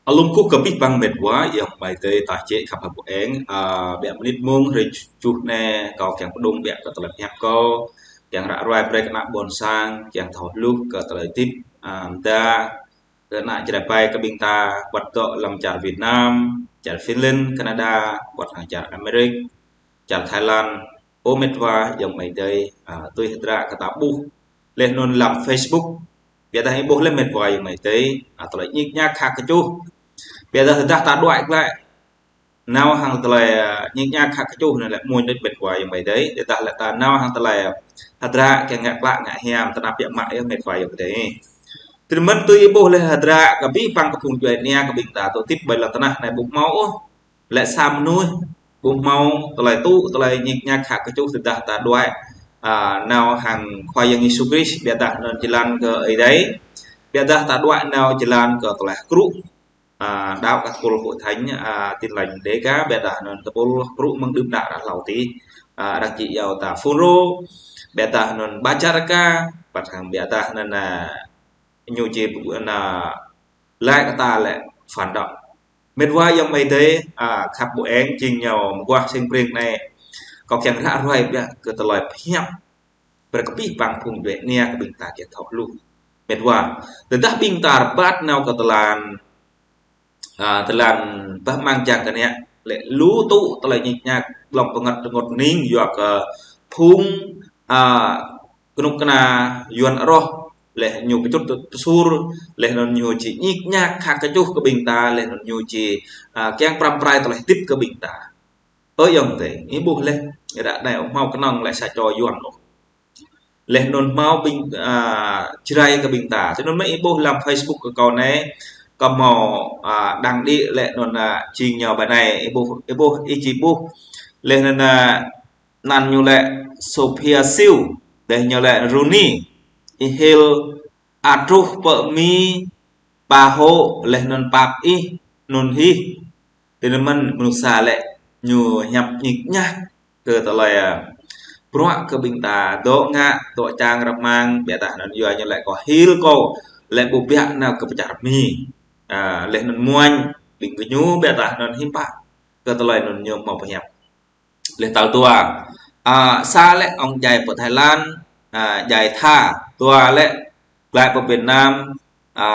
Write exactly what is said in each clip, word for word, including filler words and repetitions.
Alum kơkuh kơ abih bang met wa, ayŏng amai adơi ta čĕ khăp hơbô eng, a, biă mơnit mông hrơi čuh anai, kâo kiăng pơdŏng biă kơ tơlơi pơhiăp kâo, kiăng ră ruai brơi kơ ană ƀôn sang, kiăng thâo hluh kơ tơlơi hơdip, a, mơda, kơ ană Jrai ƀai kơ ƀing ta, wơ̆t dŏ lăm čar Việt Nam, čar Finland, Canada, wơ̆t hăng čar Amerik, čar Thái Lan, ơ met wa, ayŏng amai adơi, a, tui hơdră kơ ta ƀuh laih anŭn lăm Facebook, biă dah ih ƀuh laih met wa ayŏng amai adơi, a, tơlơi ñik ñak khă kơčuh. Biă dah tơdah ta đuaĭ glaĭ nao hăng tơlơi, a, ñik ñak khă kơčuh anŭn lĕ mơ̆n đôč met wa ayŏng amai adơi. Tơdah lĕ ta nao hăng tơlơi, a, hơdră kiăng ngă klă ngă hiam, tơnap biă mă yơh met wa ayŏng amai adơi. Tơdơi mơ̆n tui ih ƀuh laih hơdră kơ abih bang kơ phung djuai ania kơ ƀing ta dŏ hơdip ƀơi lŏn tơnah anai ƀu hmâo ôh. Lĕ sa mơnuih ƀu hmâo tơlơi tŭ, tơlơi ñik ñak khă kơčuh tơdah ta đuaĭ, a, nao hăng Khua Yang Yêsu Krist, biă dah anŭn jơlan kơ Ơi Adai, biă dah ta đuaĭ nao jơlan kơ tơlơi hơkrŭ, a, đaŏ kơ tơpul Hội Thánh, a, Tin Lành Đêga, biă dah anŭn tơpul hơkrŭ mơ̆ng đưm đă ră hlâo adih, a, arăng či iâu ta FULRO, biă dah anŭn Bacarka, wơ̆t hăng biă dah anŭn, a, ñu či pơgŭ anŭn laĭ kơ ta lĕ phản động. Met wa ayŏng amai adơi, a, khăp hơbô eng jing ñu mơguah sing pring anai. Kâo kiăng ră ruai biă kơ tơlơi pơhiăp brơi kơ abih bang phung djuai ania kơ ƀing ta kiăng thâo hluh. Met wa, tơdah ƀing ta rơbat nao kơ tơlan, a, tơlan bah amăng jang kơnă lĕ lu tŭ tơlơi ñik ñak, glông pơngăt rơngot ning yua kơ phung, a, kơnuk kơna Yuan rŏh, laih ñu pơčŭt pơsur, laih anŭn ñu či ñik ñak khă kơčuh kơ ƀing ta, laih anŭn ñu či, a, kiăng pơrăm pơrai tơlơi hơdip kơ ƀing ta. Ơ ayŏng adơi, ih ƀuh laih, ră anai ƀu hmâo kơnơ̆ng lĕ sa čô Yuan ôh. Laih anŭn hmâo ƀing, a, Jrai kơ ƀing ta. Tơdơi mơ̆n ih ƀuh lăm Facebook kơ kâo anai, kâo hmâo, a, đăng đĭ laih anŭn, a, jing ñu ƀơi anai, ih ƀuh, ih ƀuh, ih či ƀuh. Laih anŭn, a, anăn ñu lĕ Sophia Siu, laih ñu lĕ Runi, ih hil, a, truh pơ Mi, pơhŏ, laih anŭn pap ih, anŭn hih. Tơdơi mơ̆n mơnuih sa lĕ ñu hiăp ñik ñak kơ tơlơi, a, bruă kơ ƀing ta dŏ ngă, dŏ čang rơmang, biă dah anŭn yua ñu lĕ kâo hil kâo, lĕ ƀu biă nao kơ pơ čar Mi. A, laih anŭn muañ, ƀing gơñu biă dah anŭn hiư̆m pă kơ tơlơi anŭn ñu hmâo pơhiăp. Laih tal dua, a, sa lĕ ŏng djai pơ Thái Lan, a, djai Tha, dua lĕ glaĭ pơ Việt Nam, a,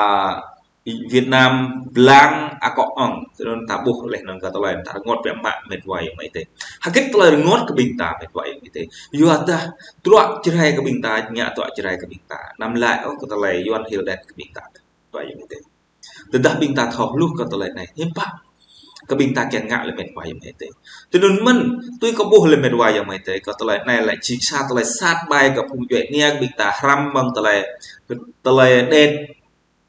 Việt Nam blang akŏ ŏng. Tơdơi anŭn ta ƀuh laih anŭn kơ tơlơi ta rơngot biă mă met wa ayŏng amai adơi. Hơget tơlơi rơngot kơ ƀing ta met wa ayŏng amai adơi. Yua dah tơlơi Jrai kơ ƀing ta, ngă tơlơi Jrai kơ ƀing ta. Anăm laĭ ôh kơ tơlơi Yuan hil đet kơ ƀing ta met wa ayŏng amai adơi. Tơdah ƀing ta thâo hluh kơ tơlơi anai, hiư̆m pă kơ ƀing ta kiăng ngă lĕ met wa ayŏng amai adơi. Tơdơi mơ̆n, tui kâo ƀuh lĕ met wa ayŏng amai adơi, kơ tơlơi anai lĕ jing sa tơlơi sat ƀai kơ phung djuai ania kơ ƀing ta hrăm mơ̆ng tơlơi, tơlơi đet,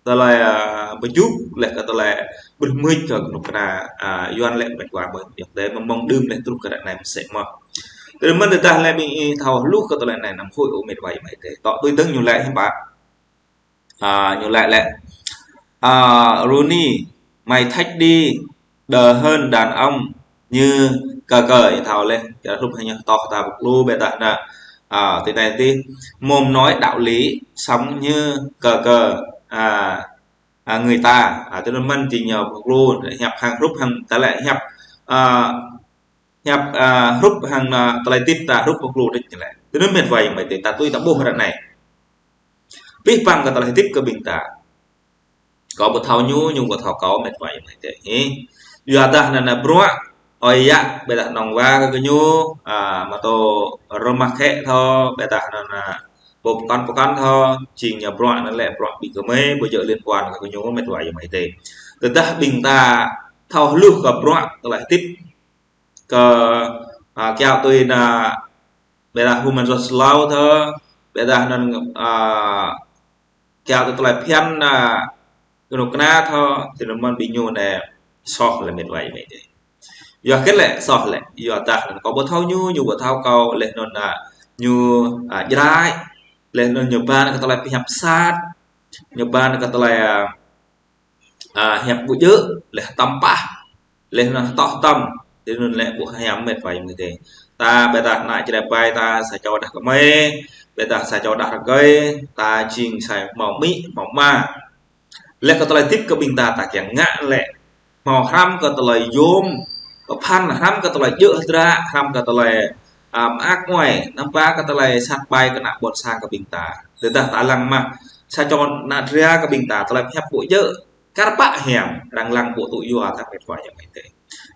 tơlơi, a, pơjŭk, laih kơ tơlơi brưh mưč kơ kơnuk kơna, a, Yuan lĕ met wa ayŏng amai adơi, mơ̆ng đưm laih truh kơ ră anai mơsĕ mơ̆n. Tơdơi mơ̆n tơdah lĕ ƀing ih thâo hluh kơ tơlơi anai anăm huĭ ôh met wa ayŏng amai adơi. Tŏ tui dơ̆ng ñu lĕ hiư̆m pă. A, ñu laĭ lĕ, a, Runi, mày thích đi đỡ hơn đàn ông như cà cà, ih thâo laih, čar hrup hăng ñu tŏh ta pơklu biă dah anŭn, a, tui anai tih, mồm nói đạo lý, sống như cà cà, a, a, người ta, a, tơdơi mơ̆n jing ñu pơklu, hiăp hăng hrup hăng ta lĕ hiăp, a, hiăp, a, hrup hăng, a, tơlơi hơdip ta hrup pơklu đôč ñu lĕ. Tơdơi mơ̆n met wa ayŏng amai adơi, ta tui ta ƀuh ră anai. Abih bang kơ tơlơi hơdip kơ ƀing ta. Kâo ƀu thâo ñu, ñu ƀu thâo kâo met wa ayŏng amai adơi. Hĭ. Yua dah anŭn, a, bruă, ơi yă, biă dah nong wa kơ gơñu, a, mơtô rơmah khĕ thâo, biă dah anŭn, a, ƀu pơkŏn pơkŏn thâo, jing ñu bruă anŭn lĕ bruă ƀing gơmơi, ƀu djơ̆ liên quan kơ gơñu met wa ayŏng amai adơi. Tơdah ƀing ta thâo hluh kơ bruă tơlơi hơdip kơ, a, kiaŏ tui anŭn, biă dah human resource lao thâo, biă dah anŭn, a, kiaŏ tui tơlơi phiăn anŭn, kơnuk kơna thâo, tơdơi mơ̆n ƀing ñu anai soh lĕ met wa ayŏng amai adơi. Yua hơget lĕ soh lĕ, yua dah anŭn kâo ƀu thâo ñu, ñu ƀu thâo kâo, laih anŭn, a, ñu, a, Jrai, laih anŭn ñu ba kơ tơlơi pơhiăp sat, ñu ba kơ tơlơi, a, a, hiăp ƀu djơ̆, laih tăm pah, laih anŭn tŏh tăm, tơdơi anŭn lĕ ƀu hiam met wa ayŏng amai adơi. Ta biă dah ană Jrai ƀai ta sa čô đah kơmơi, biă dah sa čô đah rơgơi, ta jing sa hmâo amĭ, hmâo ama. Lĕ kơ tơlơi hơdip kơ ƀing ta ta kiăng ngă lĕ hmâo hrăm kơ tơlơi yôm, pơphan hrăm kơ tơlơi djơ̆ hơdră, hrăm kơ tơlơi, a, mơak mơai, anăm pă kơ tơlơi sat ƀai kơ ană ƀôn sang kơ ƀing ta. Tơdah ta lăng mă, sa čô ană dra kơ ƀing ta, tơlơi pơhiăp ƀu djơ̆, kar pă hiam, arăng lăng ƀu tŭ yua ta mĕt wa ayŏng amai adơi.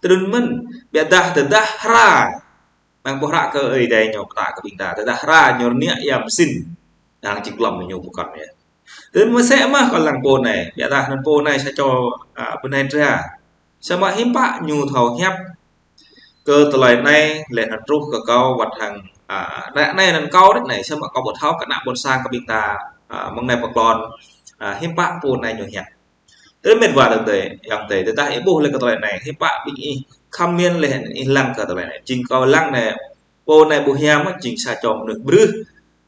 Tơdơi mơ̆n, ƀiădah tơdah hra, mơ̆ng pơhră kơ Ơi Adai ñu pơtă kơ ƀing ta, tơdah hra ñu rơngiă ia mơsin, đang čih glŏm ñu pơkŏn ia. Tơdơi mơ̆n sĕ mă kơ lăng pô anai, ƀiădah anŭn pô anai sa čô, a, bơnai dra. Samơ̆ hiư̆m pă ñu thâo hiăp kơ tơlơi anai, lĕ anŭn truh kơ kâo wơ̆t hăng, a, anai, anai anŭn kâo đĕč anai, samơ̆ kâo ƀu thâo kơ ană ƀôn sang kơ ƀing ta, a, mơ̆ng anai pơklŏn, a, hiư̆m pă pô anai ñu hiăp. Tơdơi mĕt wa ayŏng adơi, ayŏng adơi, tơdah ih ƀuh lĕ kơ tơlơi anai, hiư̆m pă ƀing ih khăm min lĕ ih lăng kơ tơlơi anai. Jing kâo lăng anai, pô anai ƀu hiam, jing sa čô mơnuih brưh,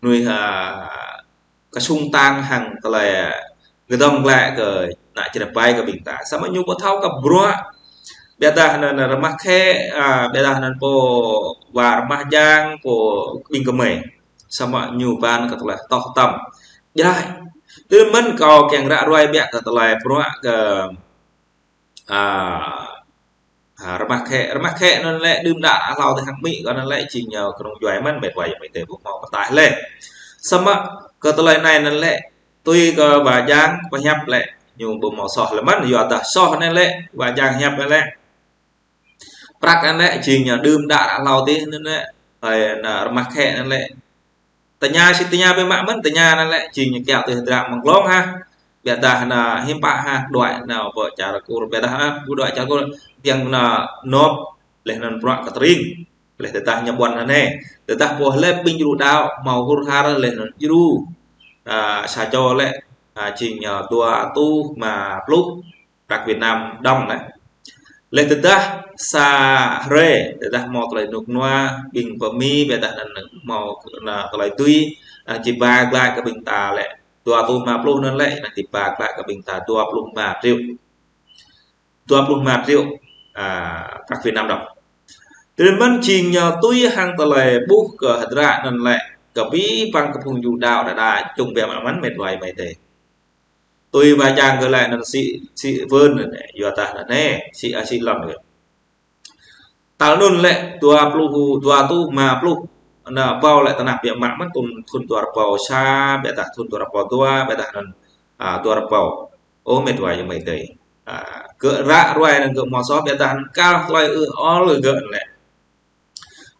mơnuih, a, kơsŭng tang hăng tơlơi kơdŏng glaĭ kơ ană čơrơpai kơ ƀing ta. Samơ̆ ñu ƀu thâo kơ bruă, ƀiădah anŭn rơmah khĕ, a, ƀiădah anŭn pô wa rơmah jang, pô ƀing gơmơi. Samơ̆ ñu ban kơ tơlơi tŏh tăm. Jrai. Tơdơi mơ̆n kâo kiăng ră ruai biă kơ tơlơi bruă kơ, a, a, rơmah khĕ, rơmah khĕ anŭn lĕ đưm đă hlâo tơ hăng amĭ kơ anŭn lĕ jing ñu kơnung djuai mơ̆n mĕt wa ayŏng amai adơi ƀu hmâo pơtă lĕ. Samơ̆ kơ tơlơi anai anŭn lĕ tui kơ wa jang pơhiăp lĕ ñu ƀu hmâo soh lĕ mơ̆n, yua dah soh anai lĕ wa jang hiăp anai lĕ. Prăk anŭn lĕ jing ñu đưm đă hlâo tơ anŭn lĕ, hơi anŭn rơmah khĕ anŭn lĕ. Tơña sĭt tơña biă mă mơ̆n, tơña anŭn lĕ jing ñu kiaŏ tui hơdră mơ̆ng glông ha. Ƀiădah anŭn hiư̆m pă ha, đuaĭ anŭn pơ čar Kur, ƀiădah, a, ƀu đuaĭ čar Kur, kiăng anŭn nộp, lĕ anŭn bruă kơ tơring. Lĕ tơdah ñu ƀuăn anai. Tơdah pô lĕ ƀing djru đaŏ, hmâo hur har lĕ anŭn djru. A, sa čô lĕ, a, jing ñu dua rơtuh rơma pluh prăk Việt Nam đồng anai. Lĕ tơdah sa hrơi, tơdah hmâo tơlơi rơnŭk rơnua, ƀing pơ Mi, ƀiădah anŭn hmâo anŭn tơlơi tui, a, či ba glaĭ kơ ƀing ta lĕ dua rơtuh rơma pluh anŭn lĕ, anŭn či ba glaĭ kơ ƀing ta dua pluh rơma triệu. Dua pluh rơma triệu, a, prăk Việt Nam đồng. Tơdơi mơ̆n jing ñu tui hăng tơlơi ƀuh kơ hơdră anŭn lĕ, kơ abih bang kơ phung djru đaŏ đa đa, čung biă mă mơ̆n mĕt wa ayŏng amai adơi. Tui wa jang kơ lĕ anŭn sĭ, sĭ wơn anai, yua dah anai, sĭ, a, sĭ lŏn kơ. Tal anŭn lĕ dua pluh, dua rơtuh rơma pluh, anŭn ƀâo lĕ tơnap biă mă mơ̆n thŭn, thŭn dua rơbâo sa, ƀiădah thŭn dua rơbâo dua, ƀiădah anŭn, a, dua rơbâo. Ơ mĕt wa ayŏng amai adơi. A, gơ̆ ră ruai anŭn gơ̆ hmâo soh, ƀiădah anŭn kar tơlơi ư ol gơ̆ lĕ.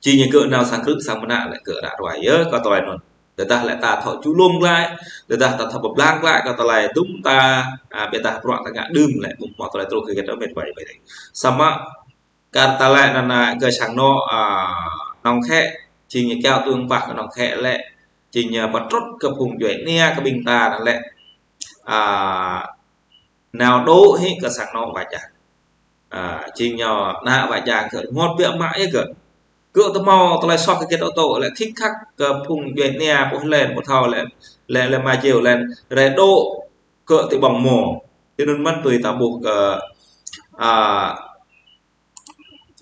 Jing ñu gơ̆ nao sang krư̆ sang mơnă lĕ gơ̆ ră ruai yơh kơ tơlơi anŭn. Tơdah lĕ ta thâo ču lŏm glaĭ, tơdah ta thâo pơblang glaĭ kơ tơlơi dŭm ta, a, ƀiădah bruă ta ngă đưm lĕ ƀu hmâo tơlơi truh kơ gơ̆ ôh mĕt wa ayŏng amai adơi. Samơ̆ kar ta lĕ anŭn, a, gơ̆ sang anŏ, a, Nông Khĕ, jing ñu kiaŏ tui pă kơ Nông Khĕ lĕ, jing ñu pơtrŭt kơ phung djuai ania kơ ƀing ta anŭn lĕ, a, nao dŏ hĭ kơ sang anŏ wa jang. A, jing ñu ană wa jang gơ̆ rơngot biă mă yơh gơ̆. Gơ̆ tơ hmâo tơlơi soh kơ gơ̆ tŏ tŏ lĕ khĭk khăk kơ phung djuai ania pô lĕ pô thâo lĕ, lĕ, lĕ ma jeo lĕ, rai dŏ gơ̆ ti ƀơ̆ng mơ̆. Tui anŭn mơ̆n tui ta ƀuh kơ, a,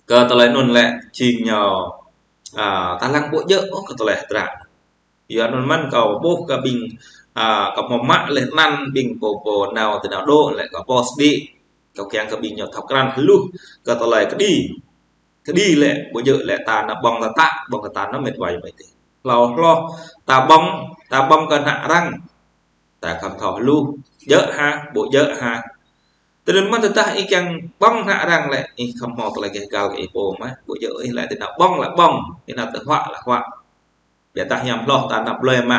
kơ tơlơi anŭn lĕ jing ñu, a, ta lăng ƀu djơ̆ ôh kơ tơlơi hơdră. Yua anŭn mơ̆n kâo ƀuh kơ ƀing, a, kâo hmâo mă leh anăn ƀing pô, pô nao tơ nao dŏ lĕ kâo post đĭ. Kâo kiăng kơ ƀing ñu thâo krăn hluh kơ tơlơi kơđi. Kơđi lĕ, ƀu djơ̆ lĕ ta nao ƀơ̆ng ta tă, ƀơ̆ng ta tă anŭn mĕt wa ayŏng amai adơi. Hlâo hloh, ta ƀơ̆ng, ta ƀơ̆ng kơ ană arăng. Ta khŏm thâo hluh, djơ̆ ha, ƀu djơ̆ ha. Tơdơi mơ̆n tơdah ih kiăng ƀơ̆ng ană arăng lĕ, ih khŏm hmâo tơlơi gêh gal kơ ih pô mơ̆n. Ƀu djơ̆ ih lĕ tơ nao ƀơ̆ng lĕ ƀơ̆ng, ih nao tơ huă lĕ huă. Ƀiădah hiam hloh ta nao blơi mă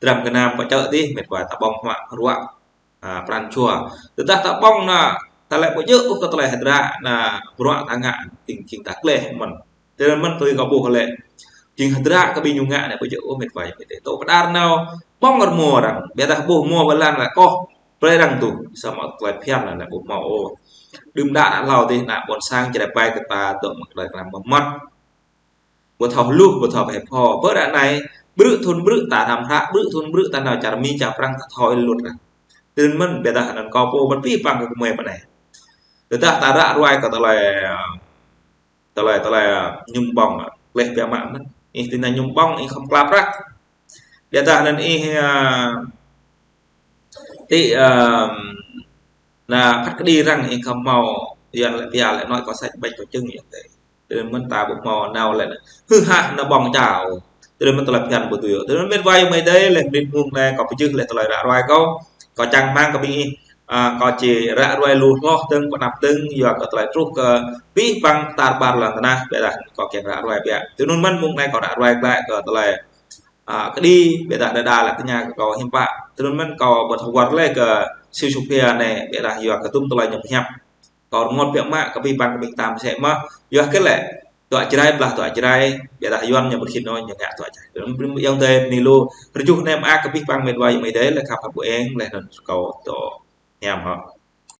dram gơnam pơčơ̆ dih, mĕt wa ta ƀơ̆ng huă ruă, a, pran jua. Tơdah ta ƀơ̆ng anŭn, ta lĕ ƀu djơ̆ ôh kơ tơlơi hơdră anŭn bruă ta ngă jing, jing ta gleh mơ̆n. Tơdơi mơ̆n tui kâo ƀuh lĕ, jing hơdră kơ ƀing ñu ngă anai ƀu djơ̆ ôh mĕt wa ayŏng amai adơi. Tŏ kơ đar nao ƀơ̆ng rơmô arăng, ƀiădah ƀuh rơmô ƀơi lăn lĕ koh, brơi arăng tŭ, samơ̆ tơlơi phiăn anŭn lĕ ƀu hmâo ôh. Đưm đă anŭn hlâo dih ană ƀôn sang čơđai pai kơ ta dŏ mơ̆ng kơđai kơnam mơmŏt. Ƀu thâo hluh, ƀu thâo pơhĕ pho. Bơ ră anai, brư̆ thŭn brư̆ ta hrăm hră, brư̆ thŭn brư̆ ta nao čar Mi čar Prăng ta thâo ih lŭt anŭn. Tui anŭn mơ̆n, ƀiădah anŭn kâo pô ƀơ̆n abih bang kơ gơmơi pơ anai. Tơdah ta ră ruai kơ tơlơi, tơlơi, tơlơi, a, mơñum ƀơ̆ng, gleh biă mă mơ̆n. Ih tơ nao mơñum ƀơ̆ng, ih khŏm klă prăk. Ƀiădah anŭn ih, a, ti, a, Na phat kơđi arăng ih khăm hmâo, Yuan lĕ pia lĕ nói có sách bách có chứng yơh tê. Tui anŭn mơ̆n ta ƀu hmâo nao lĕ hư hah na ƀơ̆ng čao. Tui anŭn mơ̆n tơlơi phiăn ƀu tui. Tui anŭn mơ̆n wai mơi dêh lĕ mĭt mông anai kâo pơjưh lĕ tơlơi ră ruai kâo. Kâo čang rơmang kơ ƀing ih, a, kâo či ră ruai lu hloh dơ̆ng pơanăp dơ̆ng yua kơ tơlơi truh kơ abih bang tar ƀar lŏn tơnah, ƀiădah kâo kiăng ră ruai biă. Tui anŭn mơ̆n mông anai kâo ră ruai glaĭ kơ tơlơi, a, kơđi, ƀiădah đơđa lĕ tơña kơ kâo hiư̆m pă. Tui anŭn mơ̆n kâo ƀu thâo wơr lĕ kơ Siu Sôphia anai, ƀiădah yua kơ tum tơlơi ñu pơhiăp. Kâo rơngot biă mă kơ abih bang kơ ƀing ta mơsĕ mơ̆. Yua kơ lĕ, tuă Jrai, blah tuă Jrai, ƀiădah Yuan ñu ƀu khĭn ôh, ñu ngă tuă Jrai. Tui anŭn ƀing ayŏng adơi bơni lu, rơjuh anai mơak kơ abih bang mĕt wa ayŏng amai adơi, lĕ khăp hăp ƀu eng, lĕ anŭn kâo tŏ hiam hŏ.